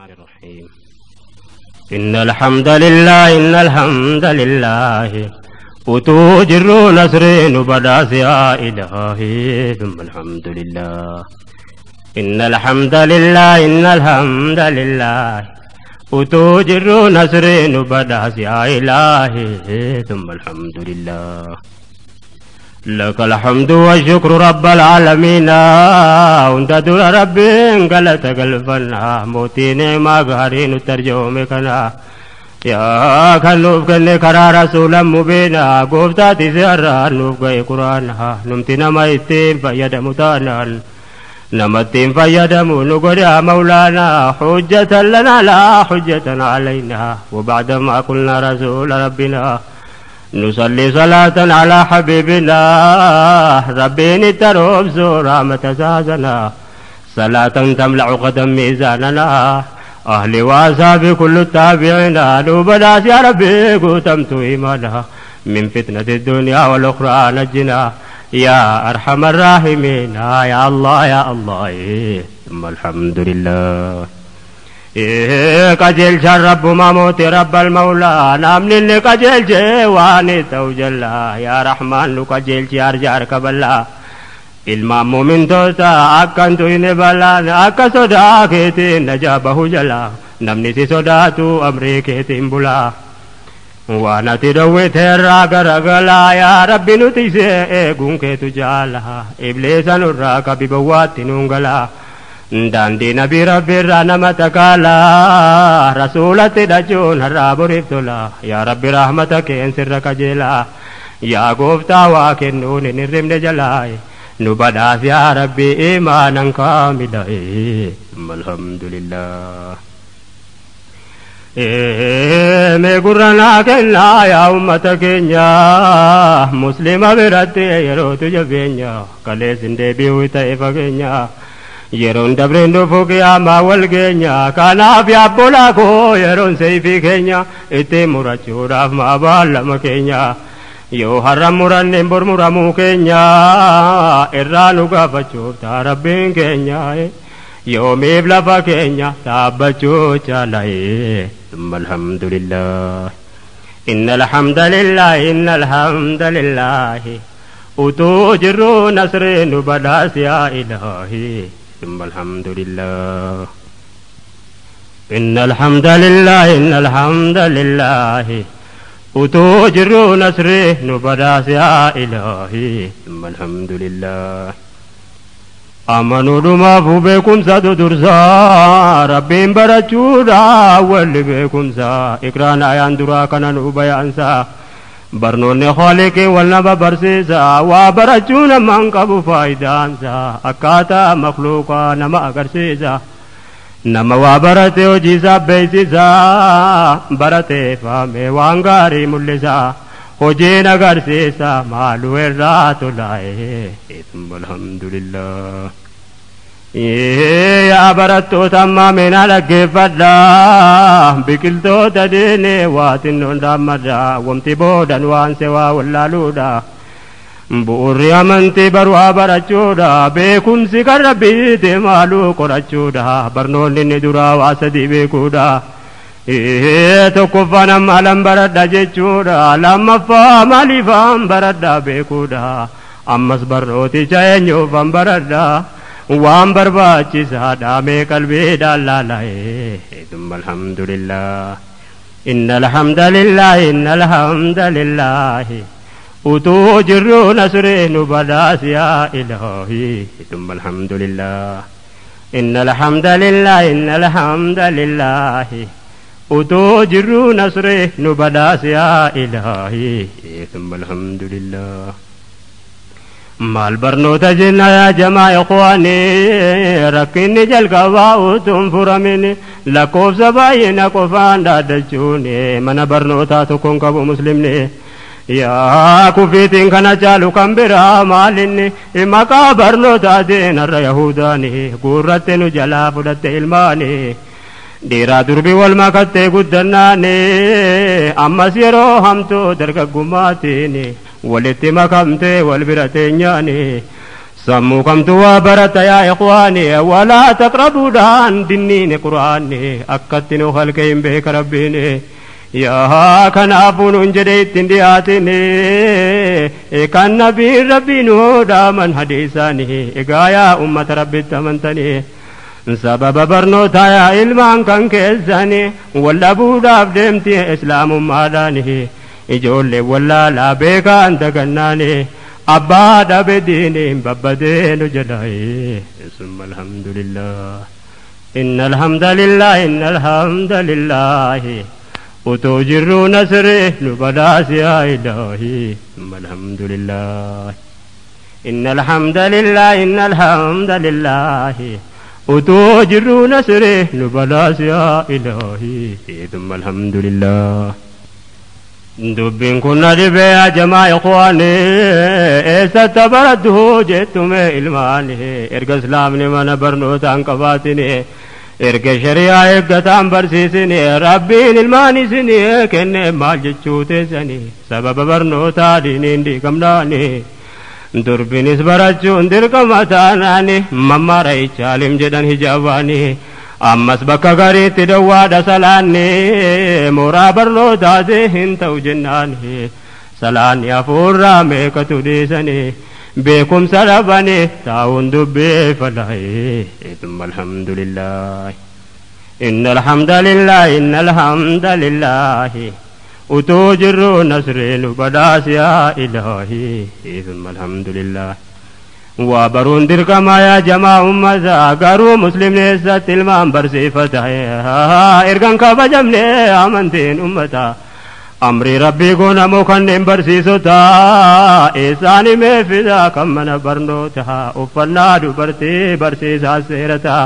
الرحيم. إن الحمد لله إن الحمد لله utuu jirru nasrii nu badhaase yaa ilaahi ثم الحمد لله. إن الحمد لله إن الحمد لله utuu jirru nasrii nu badhaase yaa ilaahi ثم الحمد لله. لك الحمد والشكر رب العالمين وانت دور ربي قلت قلبنا موتي نعمة قهرين ترجوم كنا يا كنوف كن كرا رسولا مبينا قفتاتي سيارة نوف قي قرآنها نمتنا ما يتين فيد متانا نمتين فيد نقول يا مولانا حجة لنا لا حجة علينا. وبعد ما قلنا رسول ربنا نصلي صلاة على حبيبنا ربي نتروب زورا متزازنا صلاة تملأ قدم ميزاننا أهلي وأصحابي كل التابعين نوبلاس يا ربي قتمت إيمانا من فتنة الدنيا والأخرى نجنا يا أرحم الراحمين يا الله يا الله ثم الحمد لله. قجل رب ما موت رب المولى نامن قجل جواني توجلا يا رحمن قجل جار كبلا ilmaan muumintootaa akkantu hin balaan akka sodaa keetiin najaabahu jala namni si sodaatu amrii keetiin bulaa waan ati dhowwiteerraa garagalaa yaa rabbi nuti isee eeguun keetu jaala ibliisa nurraa qabi bowwaatti nuun galaa daandii nabii rabbiirraa nama takaalaa rasuulatti dhachuun har'aa boriif tola yaa rabbi rahmata keen sirra qajeelaa yaa gooftaa waa kennuun hin hirribne jalaa نبدأ يا ربي إيمانا كاملا الحمد لله. مقرنا كنا يا أمة كينيا مسلمة برتي يروت جبينيا كليسن دبي وتايفا كينيا يرون دبرين دفوك يا ما والكينيا كان في أبولاكو يرون سيفي كينيا إتي مرچوراف ما بالما كينيا yoo har'a muranneen bor muramuu keenya irraa nu gaafachuuf taa rabbiin keenya yoomiif lafa keenya dhaabbachuu caala'ee ثم الحمد لله. إن الحمد لله إن الحمد لله utuu jirru nasrii nu badhaase yaa ilaahi ثم الحمد لله. إن الحمد لله إن الحمد لله utuu jirru nasrii nu badhaase yaa ilaahi ثم الحمد لله. amanuu dhumaafuu beekumsatu dursaa rabbiin barachuudha walli beekumsa ikraan ayaan duraa kana nu bayaansa barnoonni khaliqii wal nama barsiisa waa barachuu namaan qabu faayidaansa akkaataa makluuqaa nama agarsiisa nama waa barate hojii isaa beeksisa baratee faamee waan gaarii mul'isa hojiin agarsiisa maaluu irraa tolaa'ee ثم الحمد لله. Yaa barattoota ammaa meenaa dhaggeeffadhaa biqiltoota diinee waa xinnoon dhaammadhaa wamti boodan waan sewaa wallaaluudha bu'uurri amantii baru'aa barachuudha beekumsi kan rabbiiti maaluu qorachuudha barnoonni inni duraa waa sadii beekuudha tokkoffaan amma baradha jechuudha lammaffaa maaliifaan baradha beekuudha ammas barnooticha eenyuufan baradha waan barbaachisaadha mee qalbiidhaan laala'ee ثم الحمد لله. إن الحمد لله إن الحمد لله utuu jirru nasrii nu badhaase yaa ilaahi ثم الحمد لله. إن الحمد لله إن الحمد لله utuu jirru nasrii nu badhaase yaa ilaahi ثم الحمد لله. maal barnoota jenna yaa jamaa ikhwaanii rakkinni jalqabaa utuun furamin lakkoofsa baay'ina qofaan dhaaddachuun mana barnootaa tokkoon qabu muslimni yaa kufiitiin kana caalu kan biraa maalinni maqaa barnootaatiin har'a yahudaani guurratte nu jalaa fudhatte ilmaani dhiiraa durbi wal makattee guddannaani ammas yeroo hamtuu dargaggummaatiin walitti makamtee wal bira teenyaani Sammuu kamtu waa barata yaa ikhwaani walaa taqrabuudhaan dinniini qur'aanni akkatti nu halkee hin beeka rabbiini yaa kanaafuu nun jedhe ittiin dhiyaatini kan nabiin rabbiin dhaaman hadiisaani egaa yaa ummata rabbitti amantanii sababa barnootaa yaa ilmaan kan keessani wallabuudhaaf deemti islaamummaadhaani ijoollee wallaalaa beekaan dagannaani abbaa dhabe diiniin babbadeenu jedhae summa alhamdulillah inna alhamdulillah inna alhamdulillah utuu jirruu nasri nu badhaasi yaa ilaahi summa alhamdulillah inna alhamdulillah inna alhamdulillah utuu jirruu nasri nu badhaasi yaa ilaahi summa alhamdulillah dubbiin kun na dhibee yaa jamaa ikhwaani eessatti barattu jettume ilmaani erga islaamni mana barnootaan qabaatini erga shari'aa eeggataan barsiisini rabbiin ilmaan isini kenne maal jechuu teessani sababa barnootaa diiniin diigamnaani durbinis barachuun dirqama taanaani mammaara ichaalim jedhan hijaabaani ammas bakka gariitti dawwaadha salaanni mooraa barnootaati hin ta'u jennaani salaanni hafuurraa meeqatu dhiisani beekumsa dhabani taa'uun dubbee falaa'ee thumma alhamdulillah inna alhamdulillah inna alhamdulillah utuu jirru nasrii nu badhaasi yaa ilaahi thumma alhamdulillah waa baruun dirqama yaa jamaa ummataa garuu muslimni eessatti ilmaan barsiifata ergan kabajamne amantiin ummataa amrii rabbii goonamoo kanneen barsiisota eessaan himee fidaa kan mana barnootaa uffannaa dubartii barsiisaa seerataa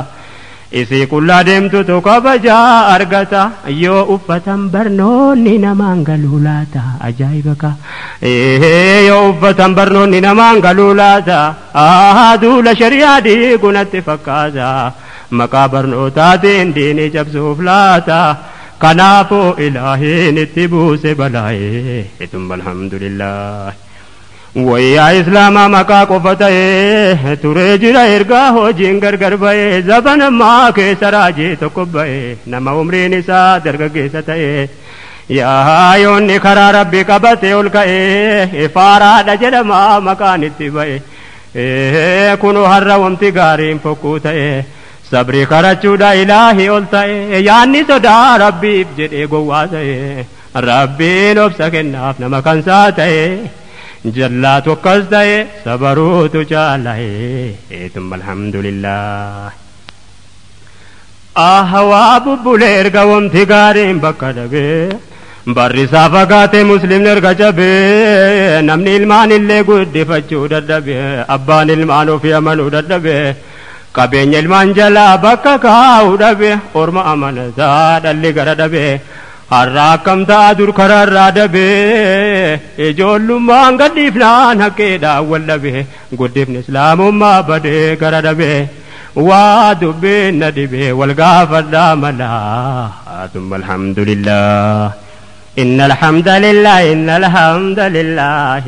isii qullaa deemtutu kabajaa argata yoo uffatan barnoonni namaan galuu laata ajaa'iba ka yoo uffatan barnoonni namaan galuu laata duula shari'aa diigunatti fakkaata maqaa barnootaatiin diinii cabsuuf laata kanaafuu ilaahiin itti buuse balaa'ee thumma alhamdulillah wayyaa islaamaa maqaa qofa ta'ee turee jira ergaa hojiin gargar ba'ee zabanammaa keessa raajii tokko ba'ee nama umriin isaa dargaggeessa ta'ee yaa yoonni karaa rabbi qabate ol ka'ee faaraadha jedhama maqaan itti ba'e kunoo har'a wamti gaariin fokkuu ta'ee sabrii karachuudha ilaahii ol ta'e yaanni sodaa rabbiif jedhee gowwaa ta'e rabbiin obsa kennaaf nama kansaa ta'e jallaatu akkas ta'e sabaruutu caala'e thumma alhamdulillah ahwaa bubbulee erga wamti gaariin bakka dhabee barri isaa fagaate muslimni erga cabee namni ilmaan illee guddifachuu dadhabee abbaan ilmaan ofii amanuu dadhabee qabeenya ilmaan jalaa bakka kaa'uu dhabe orma amanataa dhalli gara dhabe har'a akkam ta'a dur karaarraa dhabe ijoollummaan gadhiifnaan haqeedhaan wal dhabe guddifni islaamummaa badee gara dhabe waa dubbiin na dhibe wal gaafadhaa malaa thumma alhamdulillah inna alhamdulillah inna alhamdulillah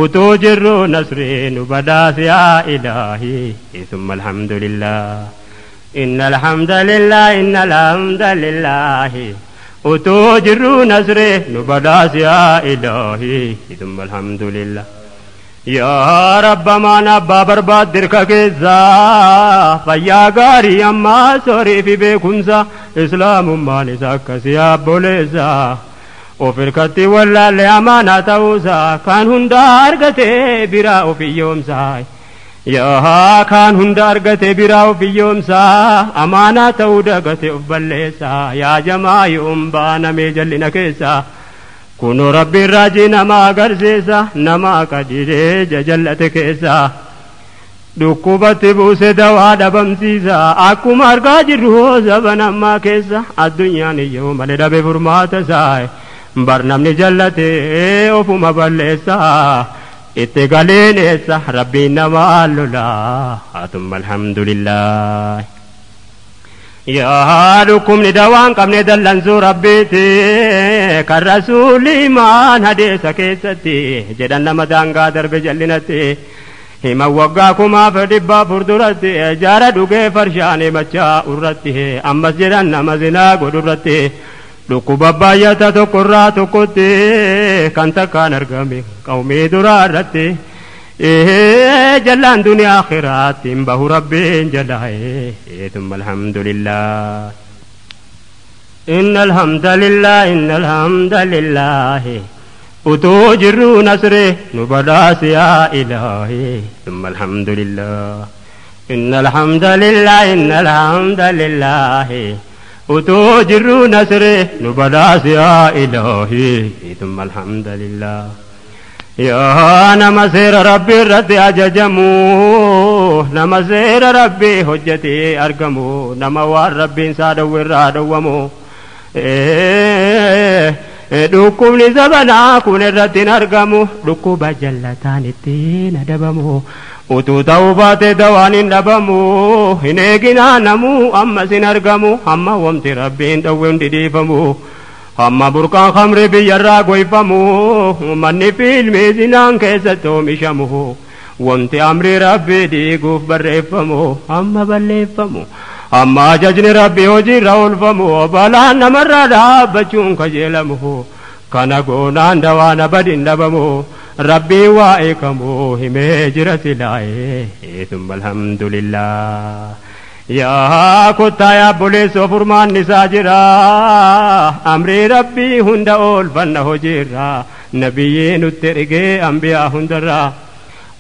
utuu jirru nasrii nu badhaasi yaa ilaahi thumma alhamdulillah inna alhamdulillah inna alhamdulillah utuu jirru nasrii nu badhaasi yaa ilaahi thumma alhamdulillah yaa rabba maan abbaa barbaad dirka keessaa fayyaa gaarii ammaa sorii fi beekumsa islaamummaan isa akkasii abboleessaa of hirkatti wallaalle amaanaa ta'uusaa kan hunda argate biraa of hiyyoomsaa yaa kan hunda argate biraa of hiyyoomsaa amaanaa ta'uu dagate of balleessaa yaa jamaa yoom baanamee jal'ina keessaa kunoo rabbiin raajii nama agarsiisa nama qajeelee jajallate keessaa dhukkubatti buuse dawaa dhabamsiisa akkuma argaa jirru zaban ammaa keessa addunyaan iyyuu malee dhabe furmaata isaa bar namni jallate ofuma balleessa itti galeen eessa rabbiin namaa lolaa thumma alhamdulillah yaa dhukkubni dawaan qabne dallansuu rabbiiti kan rasuulli imaan hadeessa keessatti jedhan nama daangaa darbe jallinatti Hima waggaa 1400 duratti jaara dhugee farshaan himachaa irratti ammas jedhan nama zinaa godhurratti dhukkuba baay'ata tokkorraa tokkotti kan takkaan argame qawmii duraa irratti jallaan duniyaa akhiraatti hin bahu rabbiin jalaa thumma alhamdulillah. إن الحمد لله إن الحمد لله utuu jirruu nasre nu badhaase yaa ilaahi thumma alhamdulillah. إن الحمد لله إن الحمد لله utuu jirruu nasre nu badhaase yaa ilaahi thumma alhamdulillah. Yaa nama seera rabbii irratti ajajamu nama seera rabbii hojjetee argamu nama waan rabbiin isaa dhowwe irraa dhowwamu dhukkubni zabanaa kun irratti hin argamu dhukkuba jallataan ittiin adabamu utuu ta'uu baate dawaan hin dhabamu hin eeginaa namuu ammas hin argamu hamma wamti rabbiin dhowwe hundi dhiifamu hamma burqaan khamri biyyarraa goyfamu manni fiilmii zinaan keessatti oomishamu wanti amri rabbii diiguuf barreeffamu hamma balleeffamu hamma ajajni rabbii hojiirra oolfamu balaan namarraa dhaabbachuun kajeelamu kana goonaan dawaan abadin dhabamu rabbii waa eekamu himee jira silaa'ee thumma alhamdulillah. Yaa kottaa yaa obboleessoo furmaanni isaa jira amrii rabbii hunda oolfanna hojiirra nabiyyii nutti ergee ambiyaa hundarraa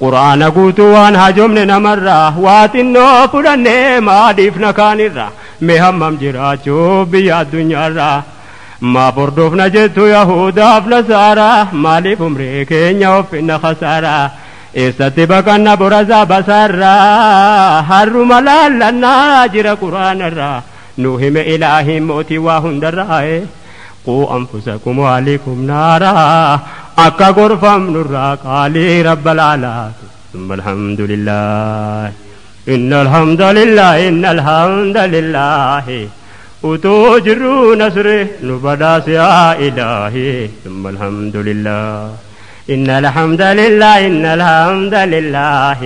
quraana guutuu waan haajomne namarraa waa xinnoo fudhannee maadhiifna kaanirra mee hammam jiraachuu biyya addunyaarraa maaf hordofna jettu yahudaaf nasaaraa maaliif umrii keenya offinna khasaaraa eessatti baqanna borasaa basaarraa harruma laallannaa jira quraanarraa nu hime ilaahiin mootii waa hundarraa quu anfusakum waalikum naaraa akka gorfamnurraa qaalii rabbal alaatu thumma alhamdulillah. إن الحمد لله إن الحمد لله utuu jirruu nasre nu badhaase yaa ilaahi thumma alhamdulillah. إن الحمد لله إن الحمد لله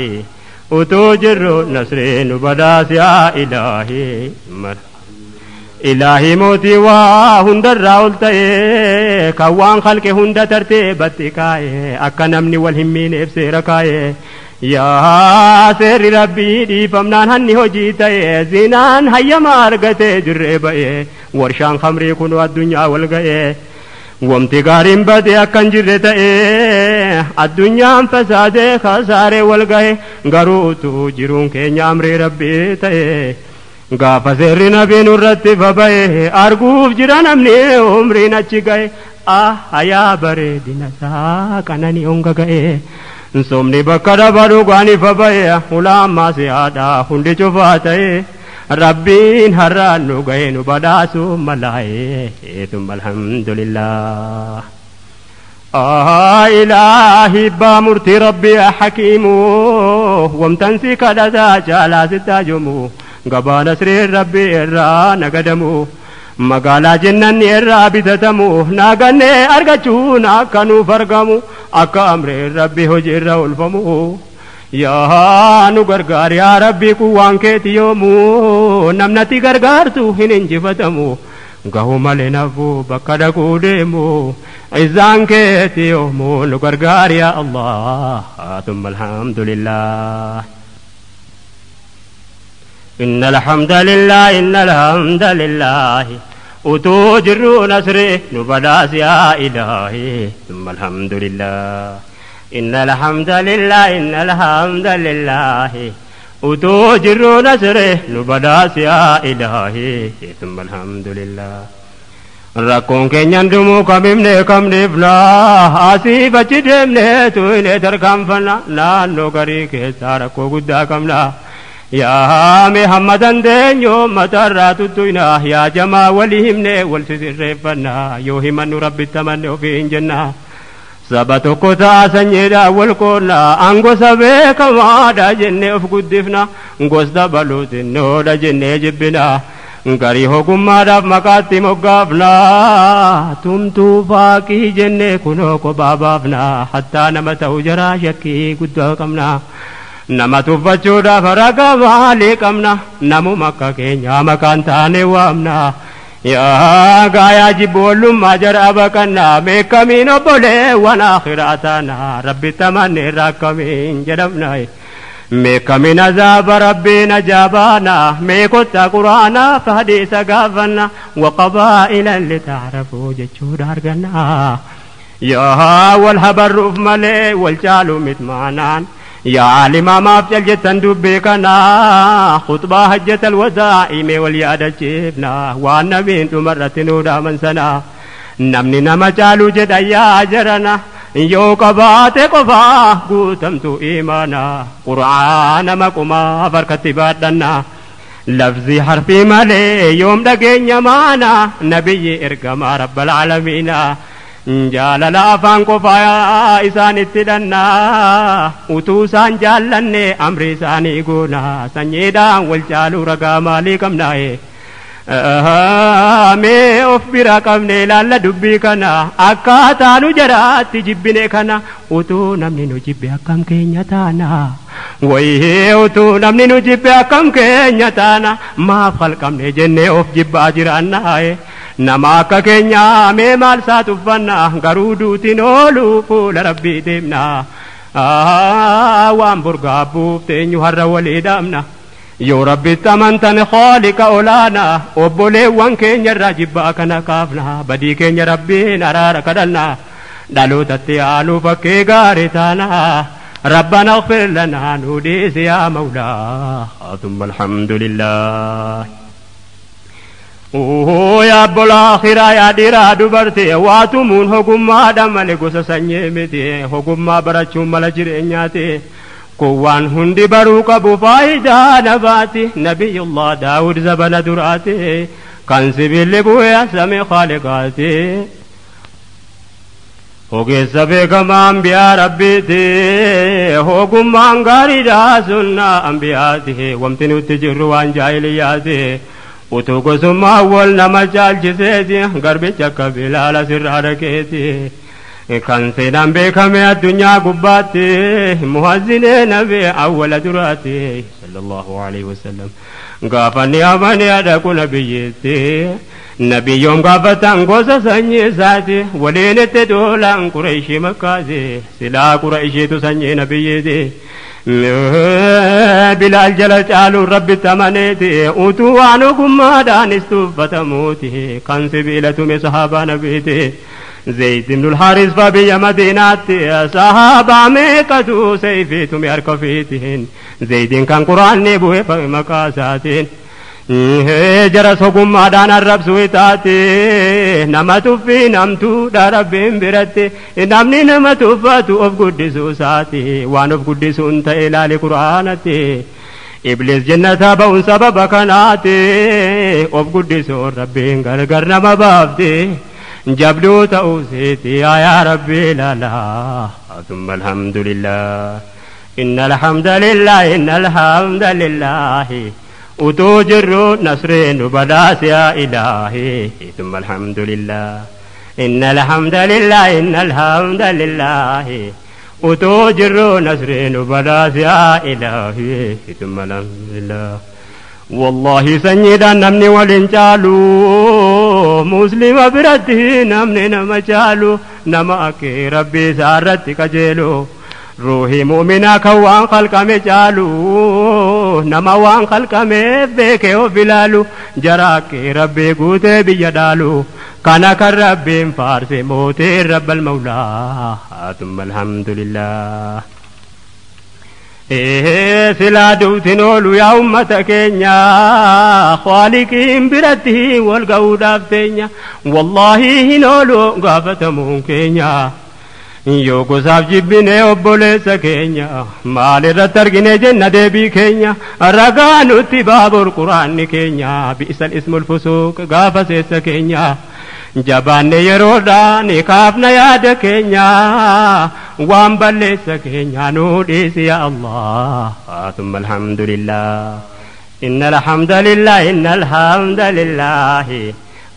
utuu jirruu nasre nu badhaase yaa ilaahi ilaahi mootii waa hundarraa ol ta'e kan waan khalqe hunda tartiibatti kaa'e akka namni wal hin miineef seera kaa'e yaa seerri rabbii dhiifamnaan hanni hojii ta'e zinaan hayyama argatee jirree ba'e warshaan khamrii kun addunyaa wal ga'e wamti gaariin bade akka hin jirre ta'e addunyaan fasaadee kasaaree wal ga'e garuu utuu jiruun keenya amrii rabbii ta'e gaafa seerri nabii nurratti baba'e arguuf jira namni umriin achi ga'e ah yaa bareedina isaa qananii honga ga'e somni bakka dhaba dhugaan ifa ba'e ulaamaa si'aadha hundi cufaa ta'e rabbiin har'aan nu ga'e nu badhaasu malaa'e thumma alhamdulillah. Ilaahi abbaa murtii rabbii hakiimu wamtansi kadhataa caalaa sittaajomu gabaa nasriin rabbii irraa nagadamu magaalaa jennanni irraa bitatamu nagannee argachuun akka nuuf argamu akka amriin rabbii hojiirra oolfamu yaa nu gargaar yaa rabbii kun waan keeti yoomuu namnatti gargaartu hin injifatamu gahu malee nafu bakka dhaquu deemu izzaan keeti yoomuu nu gargaar yaa Allah thumma alhamdulillah. إن الحمد لله إن الحمد لله utuu jirruu nasre nu badhaase yaa ilaahi thumma alhamdulillah. إن الحمد لله إن الحمد لله utuu jirruu nasre nu badhaase yaa ilaahi thumma alhamdulillah. Rakkoon keenyan dhumuu kamimne kamniifna asiif achi deemnee tuyne tarkaanfanna naannoo garii keessaa rakkoo guddaa qabna yaa mee hamma dandeenyu mataarraa tuttuyna yaa jamaa walii himne wal sisirreeffanna yoo himannu rabbitti amanne ofii hin jenna saba tokko ta'a sanyiidhaan wal qoonna angosa beekamaadha jennee of guddifna gosta baluu xinnoodha jennee jibbina garii ogummaadhaaf maqaatti moggaafna tumtuu faaqii jennee kunoo kophaa baafna hattaa nama ta'u jaraa shakkii guddaa qabna. Nama tuffachuudhaaf ragaa maalii qabna? Namuma akka keenyaa maqaan taane waamna. Yaa gaayaa jibboollummaa jara baqannaa meeqamiin obboleewwan akhiraa taana rabbitti amanneerra akkamiin jedhamna. Meeqamiin azaaba rabbiin ajaabaana meeqotta quraanaaf hadiisa gaafanna waqabaa'ilan litaarafuu jechuudha arganna. Yaa wal habarruuf malee wal caalu mitmaanaan. Yaa alimaa maaf cal jettan dubbii kana khutbaa hajjatal wadaa'i mee wal yaadachiifna waan nabiin dhumarratti nuu dhaaman sana. Namni nama caalu jedha yaa jarana yoo qabaate qofaa guutamtu imaana qur'aana maqumaaf harkatti baadhanna. Lafzi harfii malee yoom dhageenya maana nabiyyi ergamaa rabbal aalamiina. Jaalala afaan qofaa isaanitti hidhannaa utuu isaan jaallanne amri isaanii goona sanyiidhaan wal caaluu ragaa maalii qabnaaye. Mee of bira qabne ilaalla dubbii kana akkaataa nu jaraatti jibbine kana utuu namni nu jibbe akkam keenya taana. Wayii utuu namni nu jibbe akkam keenya taana maaf halqamne jennee of jibbaa jiraannaaye. Nama akka keenyaa mee maal isaa tuffanna garuu duutiin oolu fuula rabbii deemna. Waan burgaabbuuf teenyu har'a walii dhaabna. Yoo rabbitti amantan khaaliqa olaanaa obboleewwan keenya irraa jibbaa kana kaafna badii keenya rabbiin araara kadhanna dhalootatti aanuu fakkii gaarii taana. ربنا اغفر لنا نوديس يا مولا ثم الحمد لله. Yaa obbolaa akhiraa yaa dhiiraa dubartii waa tumuun ogummaadha malee gosa sanyii miti ogummaa barachuun mala jireenyaati. Kun waan hundi baruu qabu faayidaa nabaati nabiyyullah Daawud zabana duraati kan sibiilli bu'ee samii khaaliqaati. Ogeessa beekamaa ambiyaa rabbiiti ogummaan gaariidha sunnaa ambiyaati wamti nutti jirru waan jaahiliyyaati. Utuu gosummaa wal nama caalchiseeti garbicha akka bilaala sirraa dhaqeeti. Kan seenaan beekame addunyaa gubbaatti muhazzinee nabi awwala duraati sallallahu alaihi wasallam. Gaafa ni amane dhaqu nabiyyiitti nabiyyoom gaafatan gosa sanyii isaati waliin itti duulan Qureeshii makkaati silaa Qureeshiitu sanyii nabiyyiiti. Bilaal jala caaluun rabbitti amaneeti utuu waan ogummaadhaanis tuffatamuuti kan sibiila tume sahaabaa nabiiti. Zayd ibn al-Haris fa biyya Madiinaatti sahaabaa meeqatu seeyfii tume harka ofiitiin Zaydiin kan quraanni bu'e maqaa isaatiin. Jara ogummaadhaan arrabsuu itaati nama tuffii namtuudha rabbiin biratti namni nama tuffatu of guddisuu isaati waan of guddisuun ta'e ilaali quraanatti. Iblis jannata ba'uun sababa kanaati of guddisuun rabbiin gargar nama baafti jabduu ta'uu seeti yaa rabbi ilaalaa. Thumma alhamdulillah inna alhamdulillah inna alhamdulillah utuu jirru nasriin nu badhaase yaa ilaahi. Thumma alhamdulillah inna alhamdulillah inna alhamdulillah utuu jirru nasriin nu badhaase yaa ilaahi. Thumma alhamdulillah. Wallahi sanyiidhaan namni waliin caalu muslima biratti namni nama caalu nama akka rabbii isaa irratti qajeelu. Ruuhi mu'minaa kan waan khalqame caalu nama waan khalqameef beekee of ilaalu jara akka rabbii guutee biyya dhaalu kana kan rabbiin faarse mootiin rabbal mawlaa. Thumma alhamdulillah. Silaa duutiin oolu yaa ummata keenya khaaliqiin biratti wal ga'uudhaaf teenya wallaahi hin oolu gaafatamuun keenya. Yoo gosaaf jibbine obboleessa keenya maal irratti argine jenna deebii keenya ragaa nutti baabur quraanni keenya bi'sal ismul fusuuq gaafa seessa keenya jabaanne yeroodhaan kaafna yaada keenya waan balleessa keenya nuu dhiisi yaa Allah. Thumma alhamdulillah inna alhamdulillah inna alhamdulillah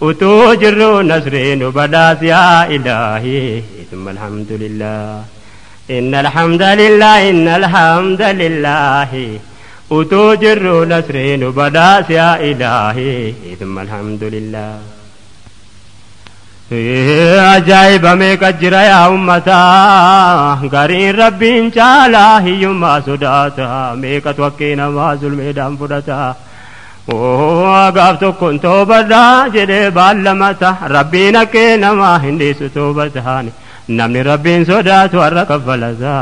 utuu jirru nasriin nu badhaase yaa ilaahi. Thumma alhamdulillah إن الحمد لله إن الحمد لله utuu jirru nasrii nu badhaase yaa ilaahi ثم الحمد لله. Ajaa'iba meeqa jira yaa ummataa, gariin rabbiin caalaa hiyyummaa sodaata, meeqatu haqqii namaa zulmeedhaan fudhata. Gaaf tokkoon toobadhaa jedhee baallamata, rabbiin haqqee namaa hin dhiisu toobataan, namni rabbiin sodaatu har'a kaffalata.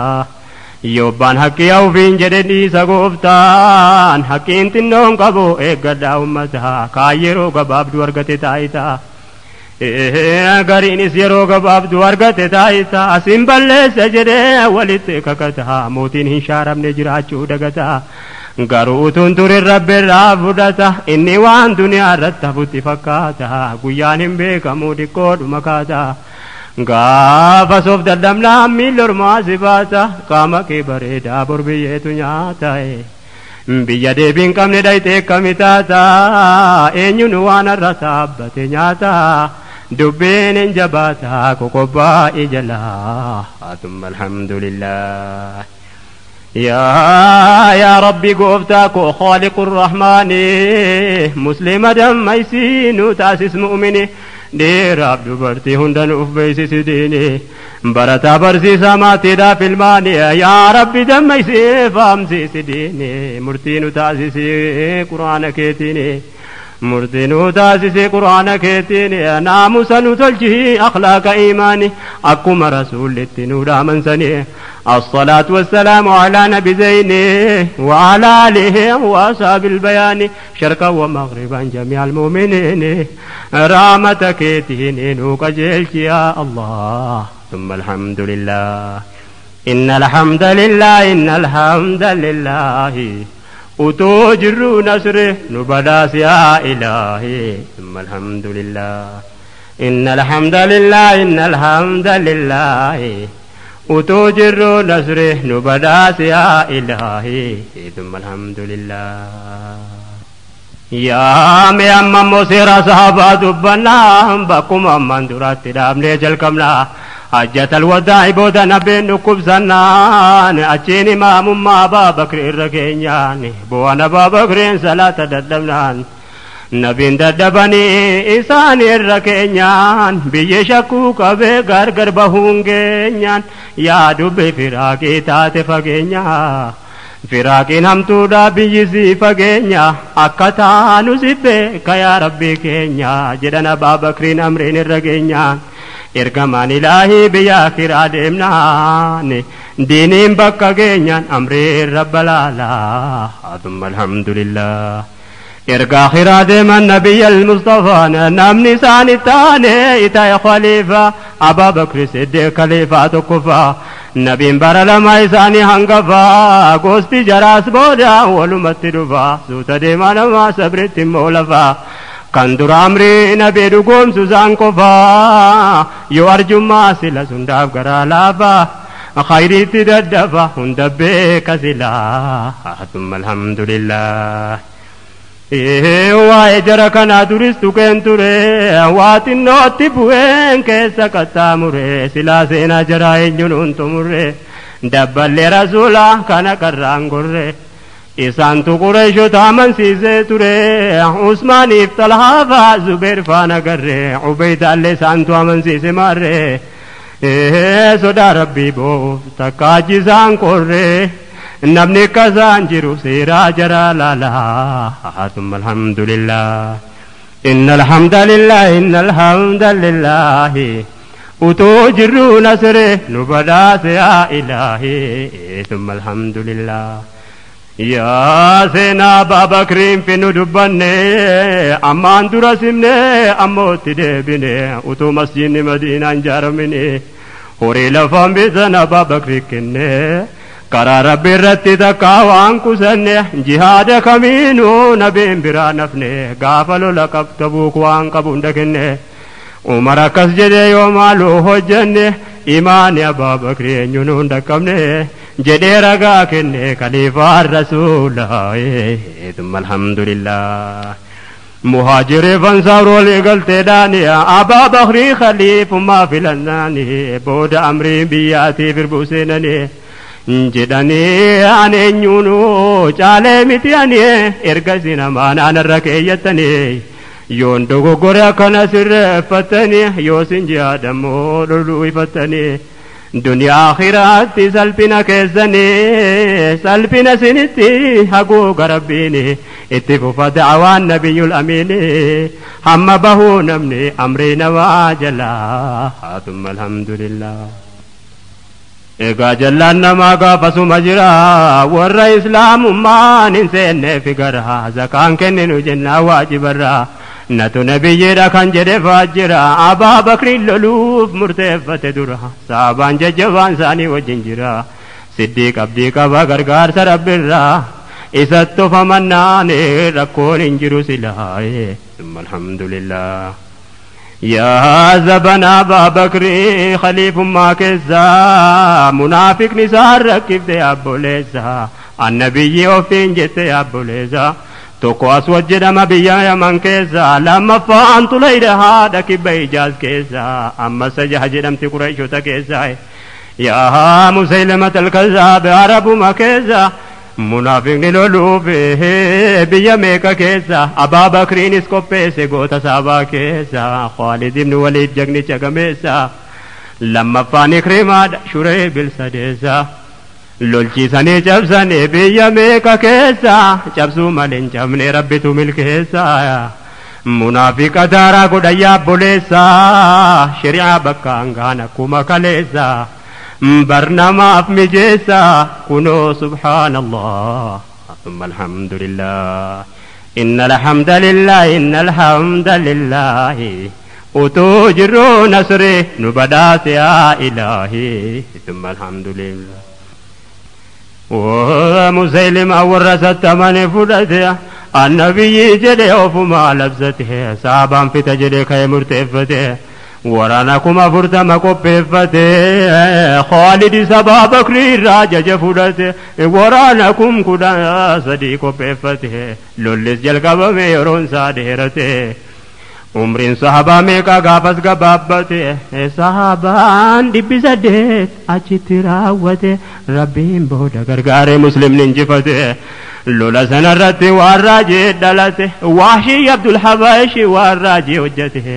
Yoobbaan haqqii ofiin jedhe dhiisa gooftaan, haqqiin xinnoon qabu eeggadhaa ummataa, kaan yeroo gabaabduu argate taayitaa. Gariinis yeroo gabaabduu argate taayitaa, asin balleessa jedhee walitti kakata, mootiin hin shaaramne jiraachuu dagata. Garuu utuun turin rabbi irraa fudhata, inni waan duniyaa irratti hafutti fakkaata, guyyaan hin beekamu xiqqoodhuma kaata. Gaafa soof dadhabnaan miilli ormaa si baata, qaama kee bareedaa bor biyyeetu nyaata. Biyya deebiin qabne dhayxee akkami taata, eenyuun waan irra dhaabbate nyaata, dubbiin hin jabaata kokobbaa jalaa. ثم الحمد لله. يا ربي gooftaa koo خالق الرحمن, muslima dammaysii nu taasis mu'mini, dhiiraaf dubartii hunda nuuf beeksisi diini, barataa barsiisaa maatiidhaaf ilmaani, yaa rabbi dammaysii faamsiisi diini, murtii nu taasisi quraana keetiini, murtii nu taasisi quraana keetiin, naamusa nu tolchi akhlaaqa imaani, akkuma rasuulitti nu dhaamansani. الصلاة والسلام على نبي زيني وعلى آله وأصحاب البيان، شرقا ومغربا جميع المؤمنين، رحمتك نوك يا الله. ثم الحمد لله. إن الحمد لله إن الحمد لله utuu jirru nasri nu badhaase yaa ilaahi ثم الحمد لله. إن الحمد لله إن الحمد لله utuu jirru nasri nu badhaase yaa ilaahi ثم الحمد لله. Yaa mee amma immoo seera sahabaa dubbannaa, bakkuma ammaan duraatti dhaabnee jalqabnaa. Hajjatal wadaa'i booda nabeen dhukkubsannaan, achiin imaamummaa Abaa Bakri irra keenyaan, bu'aan Abaa Bakriin salaata dadhabnaan, nabiin dadhabanii isaan irra keenyaan, biyyi shakkuu qabee gargar bahuun geenyaan, yaa dubbi firaaqii taate fageenyaa. Firaaqiin hamtuudha biyyi sii fageenya, akka taanu si beeka yaa rabbii keenya, jedhan Abaa Bakriin amriin irra geenyaan. Ergamaan ilaahii biyya akiraa deemnaan, diiniin bakka geenyaan amriin rabba laalaa. ثم الحمد لله. Erga akhiraa deeman nabiyya al-Mustafaan, namni isaan taane itaa'e khaliifaa Abaa Bakri Siddiq khaliifaa tokkoffaa, nabiin bara lama isaanii hangafaa, gosti jaraas booda walumatti dhufaa, suuta deemaa namaa sabritti immoo lafaa, kan dura amrii nabii dhugoomsu isaan qofaa, yoo arjummaa sila sundaaf garaa laafaa, khayriitti daddafa hunda beeka silaa. ثم الحمد لله. Waa'ee jara kanaa duris tuqeen ture, waa xinnootti bu'een keessa qaxxaamure, silaa seenaa jaraa eenyuun hin xumurre, dabballee rasuulaa kana qarraan gorre. Isaantu Qureeshota amansiisee ture, Usmaaniif Talhaafaa Zubeer faana garre, Ubeydaallee isaantu amansiise maarre, sodaa rabbii boof takka ajjisaan qorre, namni akkasaan jiru seeraa jaraa laalaa. ثم الحمد لله. إن الحمد لله إن الحمد لله utuu jirru nasre nu badhaase yaa ilaahi ثم الحمد لله. Yaa seenaa Abbaa Bakriin fi nu dubbanne, ammaan dura simne ammootti deebine, utuu masjidni Madiinaan jaaramine horii lafaan bitan Abbaa Bakrii kenne, karaa rabbi irratti takkaa waan kusanne, jihaada kamiinuu nabiin biraa nafne, gaafa lola qabtabuuk waan qabu hunda kenne. Umar akkas jedhee, yoo maaluu hojjenne imaani Abbaa Bakrii eenyuun hin dhaqqabne, jedhee ragaa kenne khaliifaan rasuulaa. ثم الحمد لله. Muhaajirri fansaar walii galteedhaani Abaa Bakrii khaliifummaa filannaani booda amriin biyyaatiif irbuu seenanii jedhanii ani eenyuunuu caalee miti ani erga isin amaanaan irra keeyyattanii yoon dogoggore akkana sirreeffattanii yoo sin jihaadammoo loluu ifattanii duniyaa akhiraatti salphina keessanii salphina sinitti haguuga rabbiini itti fufa da'awaan nabiyyul amiini hamma bahuu namni amrii namaa jalaa haatumma alhamdulillah. Egaa jallaan namaa gaafasuma jira warra islaamummaan hin seenneef gara zakaan kenninu jennaa waajibarraa natu nabiyyiidha kan jedhe faajjira Abaa Bakriin loluuf murteeffate dura saabaan jajjabaan isaanii wajjin jira Siddiiq abdii qaba gargaarsa rabbirraa isatti of amannaan rakkoon hin jiru silaa alhamdulillah. Yaa zabana Abaa Bakrii khaliifummaa keessaa munaafiqni isaan rakkifte abboleessa annabiyyi ofiin jette abboleessa tokko Aswad jedhama biyya Yaman keessa lammaffaan Tulayda haadha kibba Ijaaz keessa amma Sajaha jedhamti Qurayshota keessa yaa Musaylamat al-Kazaab Arabuma keessa munaafiqni loluuf biyya meeqa keessa Abaa Bakriinis qopheesse goota saabaa keessa Khaalid ibn Waliid jagnicha gameessa lammaffaan Ikrimaadha Shuree bilsadeessa lolchiisanii cabsanii biyya meeqa keessa cabsuu malee hin cabne rabbitu milkeessa munaafiqa daaraa godhan yaabboleessa shari'aa bakka hangaan akkuma kaleessa barnamaaf mijeessa kunoo subhaanallah thumma alhamdulillah inna alhamdulillah inna alhamdulillah utuu jirruu nasri nu badhaase yaa ilaahi thumma alhamdulillah. Musaylima warra sattamani fudhate annabiyyi jedhe ofumaa labsate saabaan fita jedhe ka'e murteeffate waraana 40,000 qopheeffate Khaalid isa Abaa Bakrii irraa ajaja fudhate waraana 13,000 qopheeffate lollis jalqabame yeroon isaa dheerate umriin sahabaa meeqa gaafas gabaabbate sahabaan 800 achitti raawwate rabbiin booda gargaaree muslimni injifate lola sanarratti waan raajee dhalate Wahshii Abdul Habashi waan raajee hojjete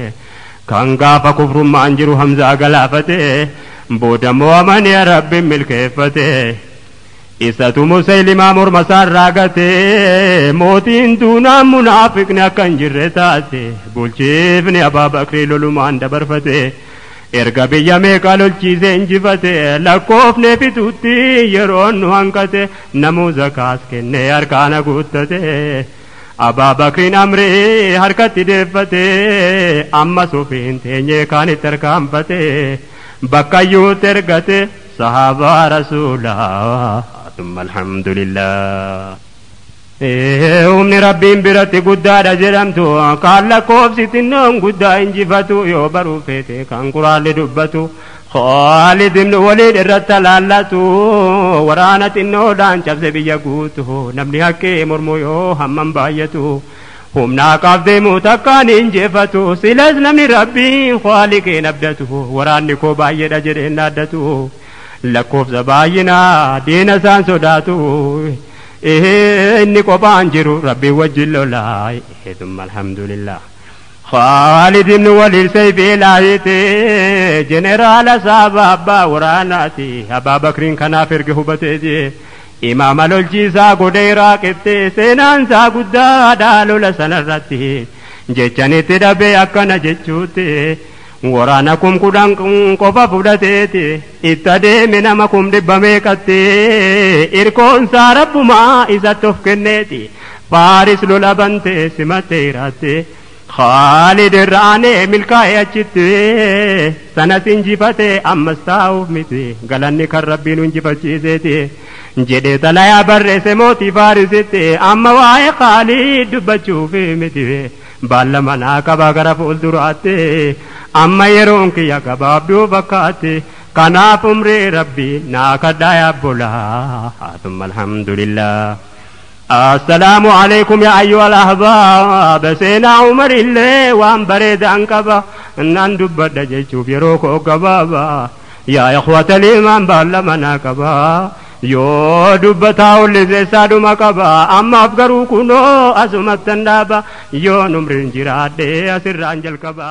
kan gaafa kufrummaan jiru Hamzaa galaafate booda mo'amanii rabbiin milkeeffate isatu Musaylimaa morma isaarraa gate mootiin duunaan munaafiqni akka hin jirre taate bulchiifni Abaa Bakrii lolumaan dabarfate erga biyya meeqa lolchiisee injifate lakkoofne fituutti yeroon nu hanqate namuu zakaas kennee harkaana guuttate Abaa Bakriin amrii harkatti deeffate ammas ofiin teenyee kaanitti harkaanfate bakkayyuutti ergate sahaabaa rasuulaa thumma alhamdulillah. Humni rabbiin biratti guddaadha jedhamtu kan lakkoofsi xinnoon guddaa injifatu yoo baruu feete kan quraanni dubbatu Khaalid ibn Waliid irratti alaallatu waraana xinnoodhaan cabse biyya guutu namni haqqee mormu yoo hammam baay'atu humnaa qaaf deemu takkaan injifatu silas namni rabbiin Khaaliqeen abdatu waraanni koo baay'eedha jedheen dhaaddatu lakkoofsa baay'inaa diina isaan sodaatu inni qophaan jiru rabbiin wajjin lolaa thumma alhamdulillah. Khaalid ibn Waliid sayfii laayite jeneraala saaba abbaa waraanaati Abaa Bakriin kanaaf erga hubateeti imaama lolchiisaa godhe Iraaqitti seenaan isaa guddaadha lola sanarratti jechanitti dhabee akkana jechuutti waraana 10,000 qofa fudhateeti itti adeeme nama 100,000 meeqatti irkoonsaa rabbumaa isatti of kenneeti Faaris lola bantee simattee Iraatti Khaalid irraanee milkaa'ee achitti sanas injifate ammas taa'uuf miti galanni kan rabbiin injifachiiseeti jedhee xalayaa barreesse mootii Faarisitti amma waa'ee Khaalid dubbachuuf miti baalla manaa qabaa gara fuulduraatti amma yeroon kiyya gabaabduu fakkaatti kanaaf umrii rabbii naa kadhaa yaabbolaa thumma alhamdulillah. السلام عليكم يا أيها الأحباب سينا عمر اللي وان بريد أنكبا نان دبت جيشوف يروكو كبابا يا إخوة الإيمان بالمنا كبا yoo dubbataa ollisee saaduma qaba ammaaf garuu kunoo asumattan dhaaba yoo numriin jiraadhe asirraan jalqaba.